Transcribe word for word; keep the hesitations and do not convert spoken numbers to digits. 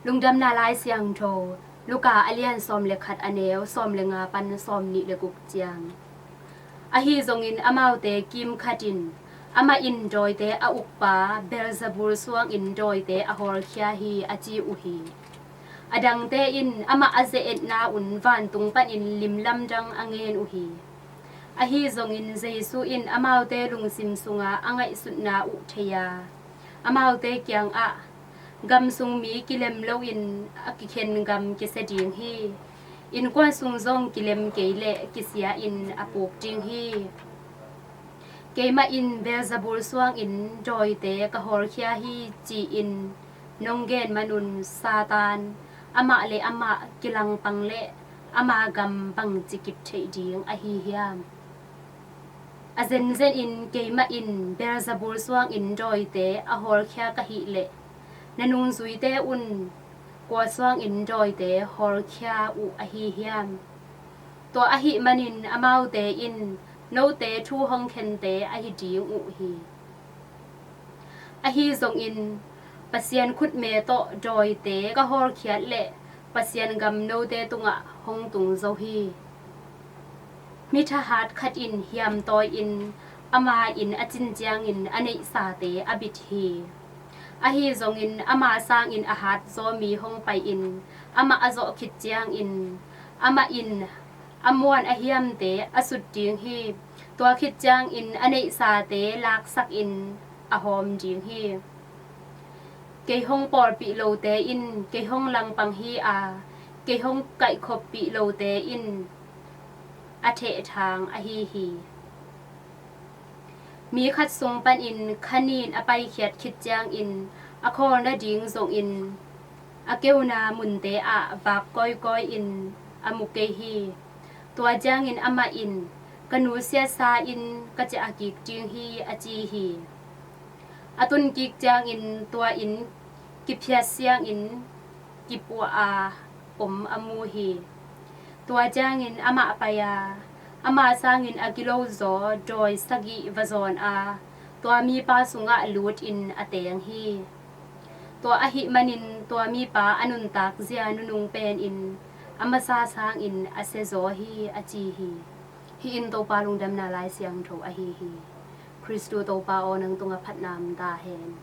Lungdamna Lai Siangtho, Luka a lian sawm le khat, a neu sawm le nga pan sawm nih le guk ciang. Ahi zongin amaute kim khat in, "Amah in dawite a ukpa Beelzebul suangin dawite a hawlkhia hi," a ci uh hi. A dangte in amah a ze-etna un vantung panin limlamdang a ngen uh hi. Ahi zongin Jesu in amaute lungsim sunga a ngaihsutna uh thei a, amaute kiangah, "Gam sung mi kilem loin a kikhen gam kisia ding hi. Innkuan sung zong kilem kei leh kisia in a puk ding hi. Keimah in Beelzebul suangin dawite ka hawlkhia hi," ci-in nong gen manun Satan, amah le amah kilangpang leh ama gam bangci kip theih ding ahi hiam? A zenzenin keimah in Beelzebul suangin dawite a hawlkhia ka hih leh, na nungzuite un kua suangin dawite hawlkhia uh ahi hiam? Tua ahih manin amaute in note thu hong khente ahi ding uh hi. Ahi zongin Pasian khutme tawh dawite ka hawlkhiat leh Pasian gam note tungah hong tung zo hi. Mi thahat khat in hiamtawi-in ama inn a cin ciangin a neihsate a bit hi. Ahi zongin ama sangin a hatzaw mi hong pai-in amah a zawh khit ciangin amah in a muan a hiamte a sut ding hi. Tua khit ciangin a neihsate laksakin a hawm ding hi. Kei hong pawlpih lote in kei hong langpang hi a, kei hong kaihkhoppih lote in a thehthang ahi hi. Mi khat sung panin kha nin a paikhiat khit ciangin a khawl nading zongin a keuna munte ah vak kawikawi-in a mu kei hi. Tua ciangin amah in, "Ka nu siatsa in ka ciah kik ding hi," a ci hi. A tun kik ciangin tua inn kiphiat siangin kipuah a om a mu hi. Tua ciangin amah pai a, ama sangin a kilozaw dawi sagih va zawn a, tua mipa sungah lutin a teng hi. Tua ahih manin tua mipa a nuntak zia nunung penin a masa sangin a siazaw hi, a ci hi. Hih in Topa Lungdamna Lai Siangtho ahi hi. Khristu Topa aw, nang tungah phatna om ta hen.